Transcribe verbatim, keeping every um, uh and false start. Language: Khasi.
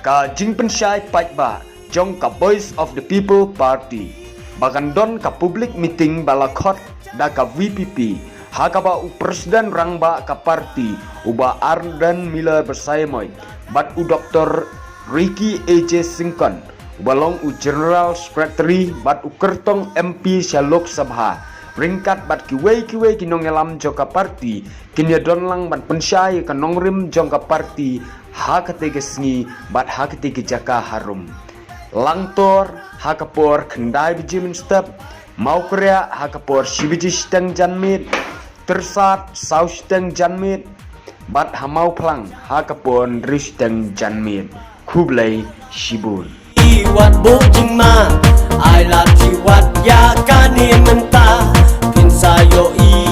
Ka jingpynshai paidbah jong ka Voice of the People Party ba kan don ka public meeting ba la khot da ka V P P, ha kaba u President Rangbah ka party, u Bah Ardent Miller Basaiawmoit, bad u Doctor Ricky A J Syngkon, uba long u General Secretary bad u kyrtong M P sha Lok Sabha, ryngkat bad kiwei kiwei ki nongïalam jong ka party, kin ïadon lang ban pynshai ïa ka nongrim jong ka party ha katei ka sngi bad ha katei ka jaka harum. Langtor ha ka por khyndai baje mynstep, Mawkyrwat ha ka por shi baje shiteng janmiet, Tyrsad saw shiteng janmiet, bad ha Mawphlang ha ka por hynriew shiteng janmiet. Khublei shibun. Wat bujing ma, ai la ti wat ya kani menta, pin sa yo i